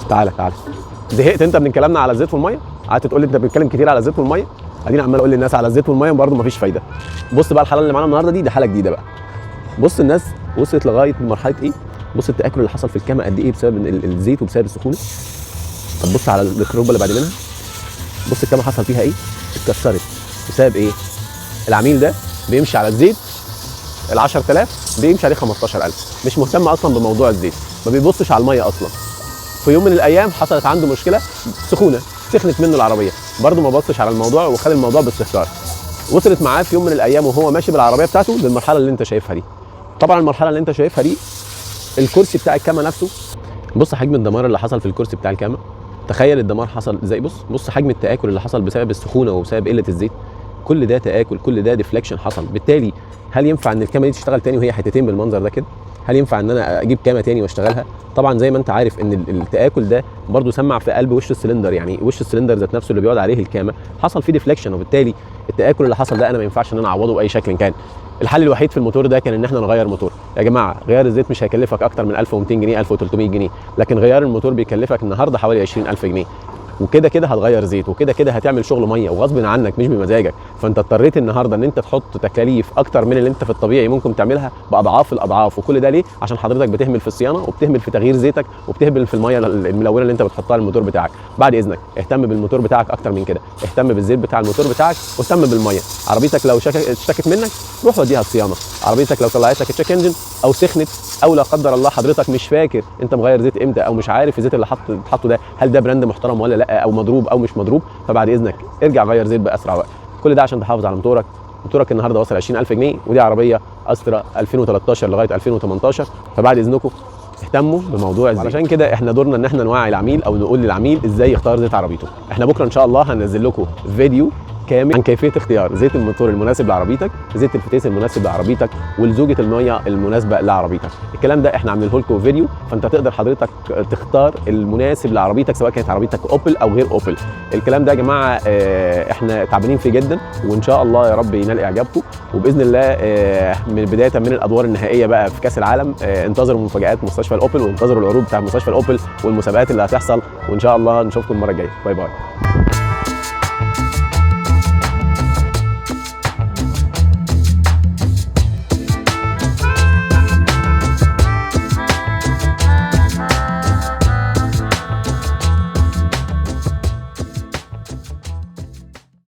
تعالى تعالى، زهقت انت من كلامنا على الزيت والمية؟ قعدت تقول لي انت بتتكلم كتير على الزيت والمية، ادينا عمال اقول للناس على الزيت والمية برضه مفيش فايده. بص بقى الحالة اللي معانا النهارده دي حاله جديدة بقى. بص الناس وصلت لغاية مرحلة ايه؟ بص التاكل اللي حصل في الكامه قد ايه بسبب الزيت وبسبب السخونه. طب بص على الكروبه اللي بعد منها، بص الكامه حصل فيها ايه؟ اتكسرت بسبب ايه؟ العميل ده بيمشي على الزيت ال 10000 بيمشي عليه 15000، مش مهتم اصلا بموضوع الزيت، ما بيبصش على المية اصلا. في يوم من الايام حصلت عنده مشكلة سخونة، سخنت منه العربية، برده ما بصش على الموضوع وخد الموضوع باستهتار. وصلت معاه في يوم من الايام وهو ماشي بالعربية بتاعته للمرحلة اللي انت شايفها دي. طبعا المرحلة اللي انت شايفها دي الكرسي بتاع الكامه نفسه، بص حجم الدمار اللي حصل في الكرسي بتاع الكامه. تخيل الدمار حصل ازاي. بص بص حجم التآكل اللي حصل بسبب السخونه وبسبب قلة الزيت. كل ده تآكل، كل ده deflection حصل. بالتالي هل ينفع ان الكامه دي تشتغل تاني وهي حتتين بالمنظر ده كده؟ هل ينفع ان انا اجيب كامه تاني واشتغلها؟ طبعا زي ما انت عارف ان التآكل ده برضو سمع في قلب وش السلندر، يعني وش السلندر ذات نفسه اللي بيقعد عليه الكامه حصل فيه deflection، وبالتالي التآكل اللي حصل ده انا ما ينفعش ان انا اعوضه باي شكل كان. الحل الوحيد في الموتور ده كان ان احنا نغير موتور. يا جماعة غيار الزيت مش هيكلفك اكتر من 1200 جنيه 1300 جنيه، لكن غيار الموتور بيكلفك النهارده حوالي 20000 جنيه، وكده كده هتغير زيت، وكده كده هتعمل شغل مية وغصب عنك مش بمزاجك. فانت اضطريت النهارده ان انت تحط تكاليف اكتر من اللي انت في الطبيعي ممكن تعملها باضعاف الاضعاف. وكل ده ليه؟ عشان حضرتك بتهمل في الصيانة، وبتهمل في تغيير زيتك، وبتهمل في المية الملونة اللي انت بتحطها للموتور بتاعك. بعد اذنك اهتم بالموتور بتاعك اكتر من كده، اهتم بالزيت بتاع الموتور بتاعك، واهتم بالمية. عربيتك لو اشتكت منك روح وديها الصيانة. عربيتك لو طلعت لك check engine او سخنت، او لا قدر الله حضرتك مش فاكر انت مغير زيت امتى، او مش عارف الزيت اللي حطه ده هل ده brand محترم ولا لا، او مضروب او مش مضروب، فبعد اذنك ارجع غير زيت باسرع وقت. كل ده عشان تحافظ على موتورك. موتورك النهارده وصل 20000 جنيه، ودي عربية استرا 2013 لغاية 2018. فبعد اذنكم اهتموا بموضوع الزيت. علشان كده احنا دورنا ان احنا نوعي العميل او نقول للعميل ازاي يختار زيت عربيته. احنا بكره ان شاء الله هننزل لكم فيديو كامل عن كيفية اختيار زيت الموتور المناسب لعربيتك، زيت الفتيس المناسب لعربيتك، ولزوجه المية المناسبة لعربيتك. الكلام ده احنا عاملينه لكم فيديو، فانت تقدر حضرتك تختار المناسب لعربيتك سواء كانت عربيتك اوبل او غير اوبل. الكلام ده يا جماعة احنا تعبانين فيه جدا، وان شاء الله يا رب ينال اعجابكم. وباذن الله من بداية من الادوار النهائية بقى في كاس العالم، انتظروا مفاجات مستشفى الاوبل، وانتظروا العروض بتاع مستشفى الاوبل والمسابقات اللي هتحصل، وان شاء الله نشوفكم المرة الجاية. bye bye.